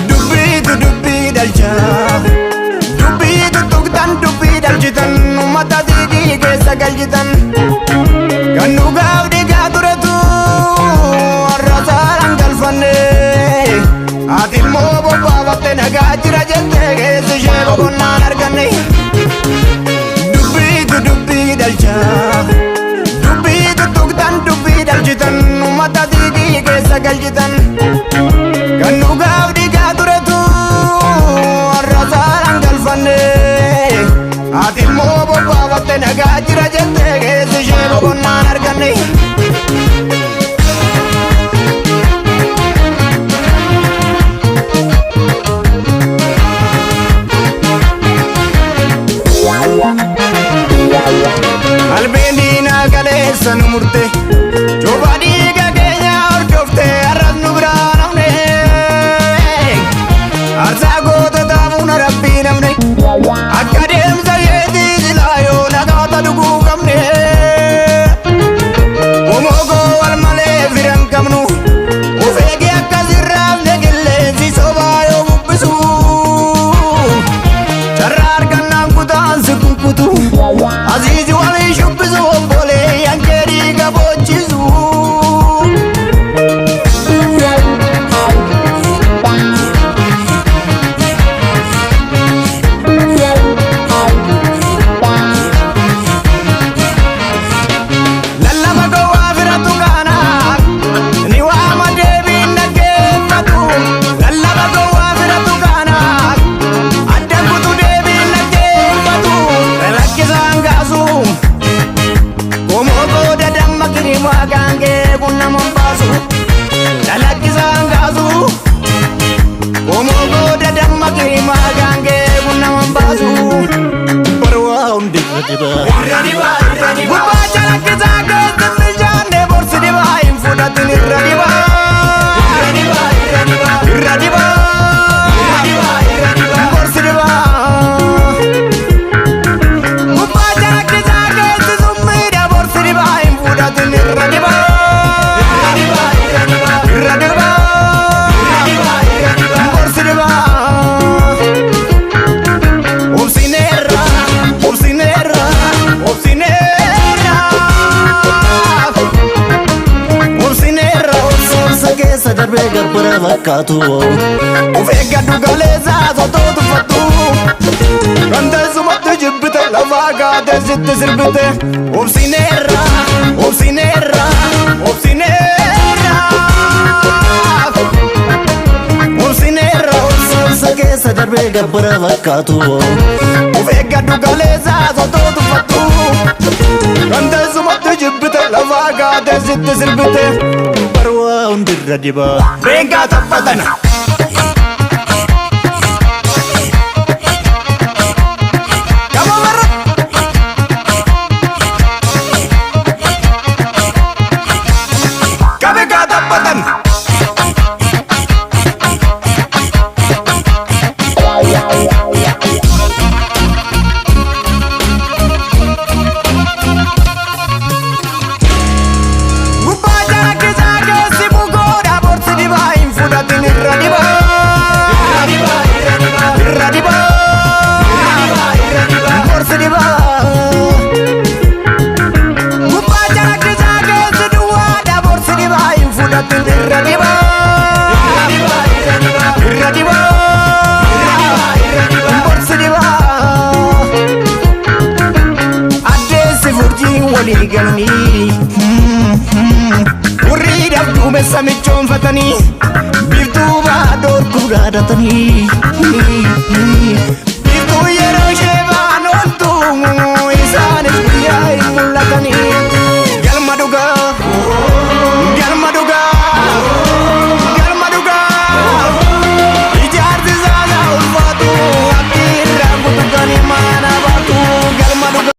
Dubbiitu dubbii dhalcha. Dubbii tuttuqtan, dubbii dhalchitan, uummata diigii keessa galchitan. Kan dhugaaf dhiigaa turetu har'a saaraan galfanne. Ati immoo bobbaafatte nagaa jira jettee, keessi ishee boqonnaan arganne. Dubbiitu dubbii dhalcha. Dubbii tuttuqtan, dubbii dhalchitan, uummata diigii keessa galchitan. Kan dhugaaf dhiigaa turetu har'a saaraan galfanne. Ati immoo bobbaafatte nagaa jira jettee, keessi ishee boqonnaan arganne. Qalbiin diinaa kaleessa nu murte, cufa dhiiga keenya hordofte, har'as nu biraa namne. Aarsaa gootota fuuna rabbii namne, akka deemsa isheetii silaa yoo nagaata dhuguu qabne. Qomoo wal malee firan qabnu, of eegi akka sirraafne qilleensi sobaa yoo bubbisu. Carraa argannaan kutaan si kukkutu, asiisi walii shubbisu, obbolee yankee dhiiga boochisu. Lallaba gowwaa firatu kaana ni waama, deebiin dhaggeeffatu. Lallaba gowwaa firatu kaana adda kutu, deebiin dhaggeeffatu. Rakkisaan kaasu qomoo booda damma kirimaa gaangee kun nama hin baasu. Dalakkisaan kaasu qomoo booda damma kirimaa gaangee kun nama hin baasu. Barwaa hundi irra dibaa. Gubbaa calaqqisaa keessa mijaanne, borsi dibaa hin fudhatin, irra dibaa. Irra dibaa. Borsi dibaa. Gubbaa calaqqisaa keessi summiidha, borsi dibaa hin fudhatin, irra dibaa. Irra dibaa. Borsi dibaa. Obsineerra, obsineerra, obsineerra. Obsineerra. Obsa keessa darbee gabbara fakkaatu. Of eeggadhu galeessaa sotoo tuffattu. Kan teessumatti jibbite lafaa kaatee sitti sirbite. Obsineerra, obsineerra, obsineerra. Obsineerra. Obsa keessa darbee gabbara fakkaatu. Of eeggadhu galeessaa sotoo tuffattu. Kan teessumatti jibbite lafaa kaatee sitti sirbite. Barwaa hundi irra dibaa. Reengaa taphatana. Gama marra. Qabe kaa taphatan. Gubbaa calaqqisaa keessi mukoodha, borsi dibaa hin fudhatin, irra dibaa. Irra dibaa. Borsi dibaa. Gubbaa calaqqisaa keessi duwwaadha, borsi dibaa hin fudhatin, irra dibaa. Irra dibaa. Borsi dibaa. Addeessi furjiin walii galanii, hurriidhaaf duumessa michoonfatanii, biiftuu baadhoorkuu dhaadatanii, biiftuu yeroo ishee